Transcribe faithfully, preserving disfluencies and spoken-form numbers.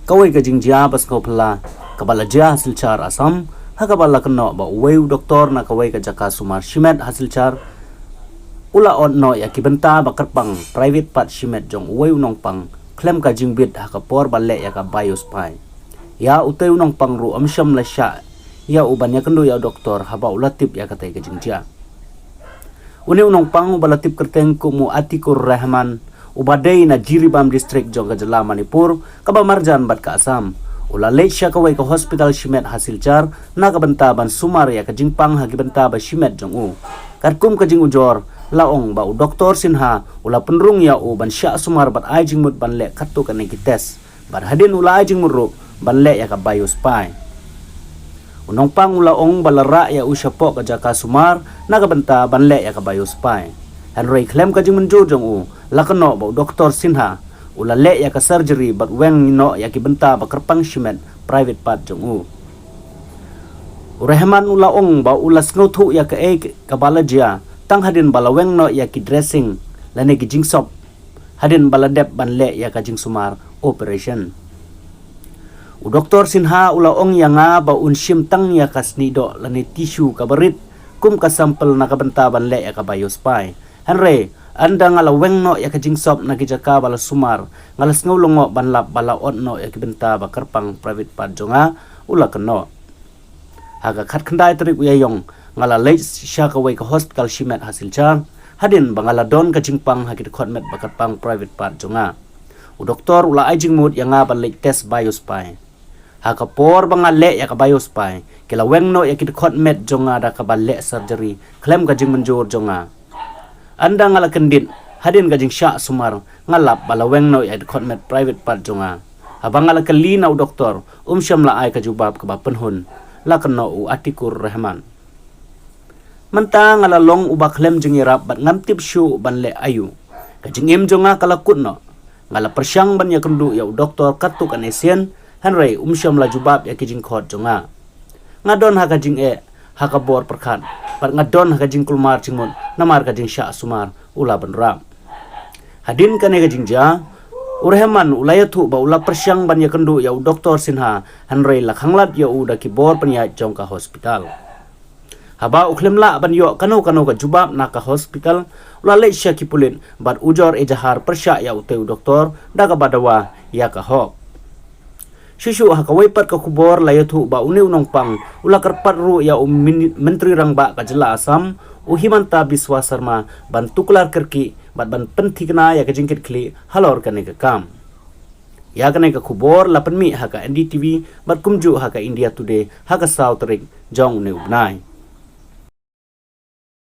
Kawei ka jingjia ba sngewphylla kaba la jia ha Silchar, Assam, ha kaba la kynnoh ba uwei u doktor na kawei ka jaka sumar shimet ha Silchar u la ot noh ïa ki bynta ba kyrpang private part shimet jong uwei u nongpang khlem ka jingbit ha ka por ba leh ïa ka biospy. Ïa utei u nongpang ruh ym shym la shah ïa u ban ïakynduh ïa u doktor haba u la tip ïa katei ka jingjia. Une u nongpang uba la tip kyrteng kum u Atikur Rahman, uba dei na Jiribam District jong ka jylla Manipur kaba marjan bad ka Assam, u la leit sha kawei ka hospital shimet ha Silchar na ka bynta ban sumar ïa ka jingpang ha ki bynta ba shimet jong u. Katkum ka jingujor, la ong ba u Doktor Sinha u la pynrung ïa u ban shah sumar bad ai jingmut ban leh katto katne ki test, bad hadien u la ai jingmut ruh ban leh ïa ka biospy. U nongpang u la ong ba la rah ïa u shapoh ka jaka sumar na ka bynta ban leh ïa ka biospy. Hynrei khlem ka jingmynjur jong u, la kynnoh ba u Doktor Sinha u la leh ïa ka surgery bad weng noh ïa ki bynta ba kyrpang shimet private part jong u. U Rahman u la ong ba u la sngewthuh ïa kaei kaba la jia tang hadien ba la weng noh ïa ki dressing lane ki jingsop hadien ba la dep ban leh ïa ka jingsumar operation. U Doktor Sinha u la ong ïa nga ba un shim tang ïa ka sniehdoh lane tissue kaba rit kum ka sample na ka bynta ban leh ïa ka biospy. Hynrei ynda nga la weng noh ïa ka jingsop na ki jaka ba la sumar, nga la sngew lyngngoh ban lap ba la ot noh ïa ki bynta ba kyrpang private part jong nga, u la kynnoh. Ha ka khatkhyndai tarik u Ïaïong, nga la leit sha kawei ka hospital shimet ha Silchar hadien ba nga la don ka jingpang ha ki dkhot met ba kyrpang private part jong nga. U doktor u la ai jingmut ïa nga ban leit test biospy. Ha ka por ba nga leh ïa ka biospy, ki la weng noh ïa ki dkhot met jong nga da kaba leh surgery khlem ka jingmynjur jong nga. Ynda nga la kyndit hadien ka jingshah sumar, nga lap ba la weng noh ïa ki dkhot met private part jong nga. Haba nga la kylli na u doktor, um shym la ai ka jubab kaba pynhun, la kynnoh u Atikur Rahman. Mynta nga la long uba khlem jingïarap bad ngam tip shuh ban leh aïu. Ka jingim jong nga ka la kut noh. Nga la pyrshang ban ïakynduh ïa u doktor katto katne sien, hynrei um shym la jubab ïa ki jingkhot jong nga. Nga don ha ka jingeh ha ka bor pyrkhat bad nga don ha ka jingkulmar jingmut namar ka jingshah sumar u la bynrap. Hadien kane ka jingjia, u Rahman u la ïathuh ba u la pyrshang ban ïakynduh ïa u Doktor Sinha, hynrei la khanglad ïa u da ki bor pynïaid jong ka hospital. Haba u khlem lah ban ïoh kano kano ka jubab na ka hospital, u la leit sha ki pulit bad ujor ejahar pyrshah ïa utei u doktor da kaba dawa ïa ka hok. Shuh shuh ha kawei pat ka khubor la ïathuh ba une u nongpang u la kyrpad ruh ïa u Min-, Myntri Rangbah ka jylla Assam, u Himanta Biswa Sarma, ban tuklar kyrkieh bad ban pynthikna ïa ka jingkitkhlieh halor kane ka kam. Ïa kane ka khubor la pynmih ha ka N D T V bad kumjuh ha ka India Today ha ka saw tarik jong une u bnai.